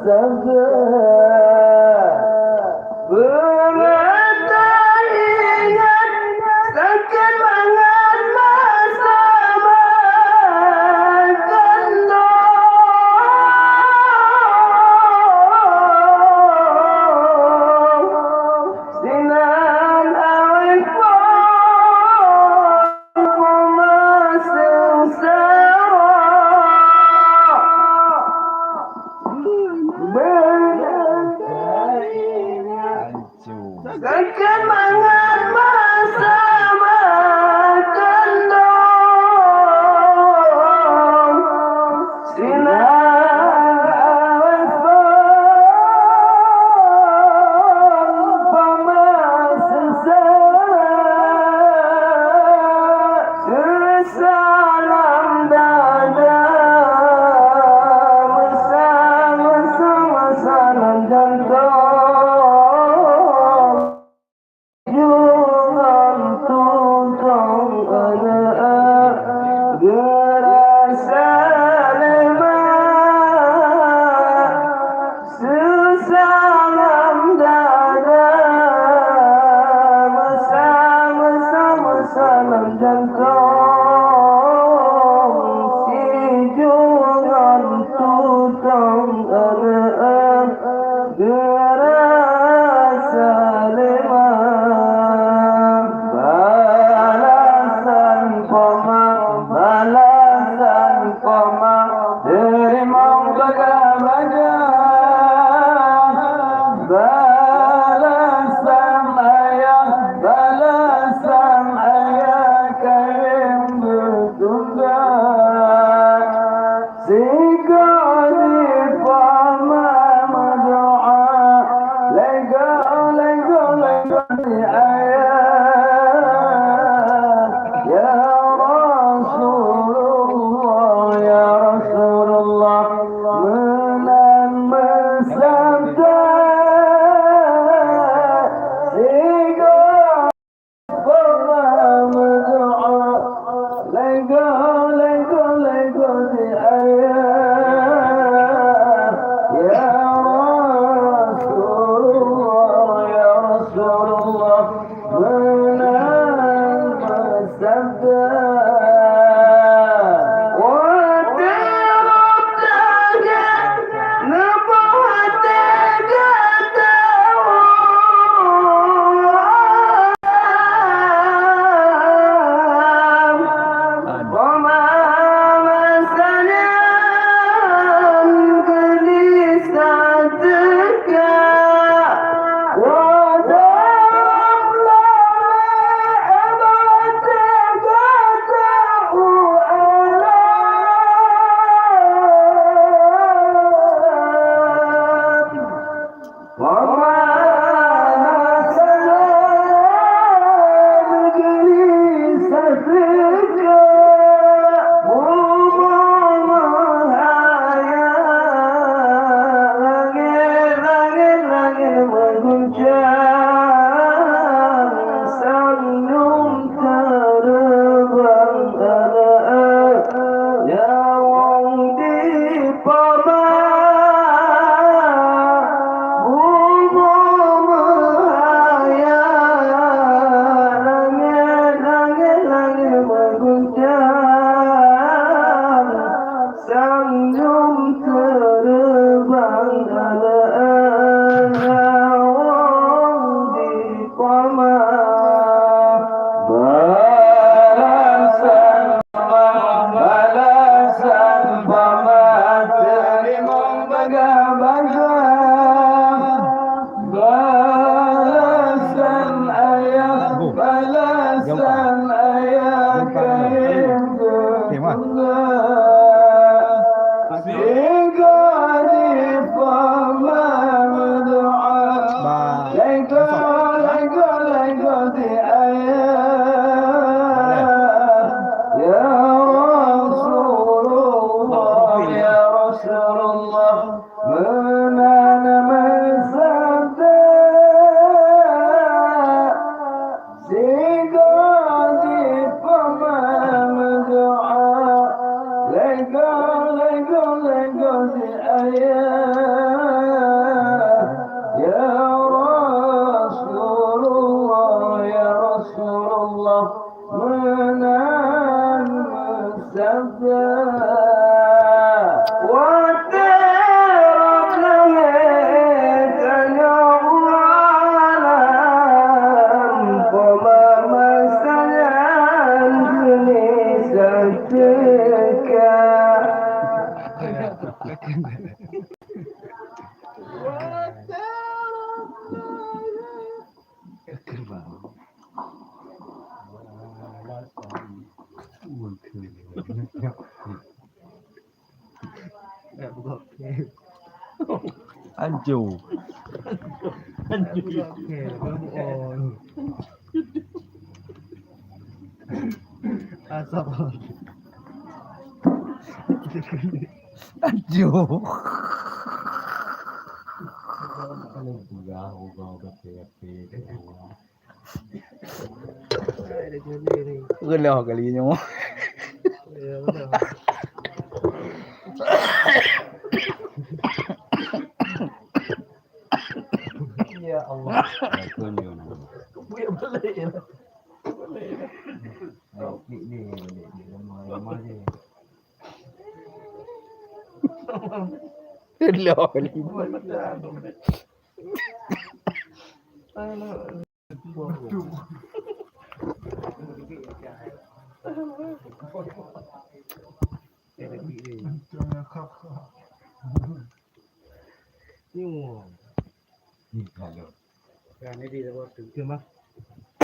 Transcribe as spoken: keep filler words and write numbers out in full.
Saga beurata ingat sakét mangat masa meukeunong. Sinan awai pon peumaséng sara. Beurata ingat sakét mangat masa meukeunong. Sinan awai pon peumaséng sara. Seusalam dada, meusa-, meusa-, meusalam jantung. Jungan tutong aneuk geurasa lé ma. Seusalam dada, meusa-, meusa-, meusalam jantung. Sijungan tutong aneuk geurasa lé ma. Balasan poma, balasan poma, teurimong baga-baga. Balasan ayah, balasan ayah kayém beutunda. Sigoe jipoma meudoa, lego, lego, lego di ayah. Ya Rasulullah, ya Rasulullah, meunan meusabda. Anco. Asap. Anco. Reuloh kali nyoe. Ya Allah. Reuloh kali.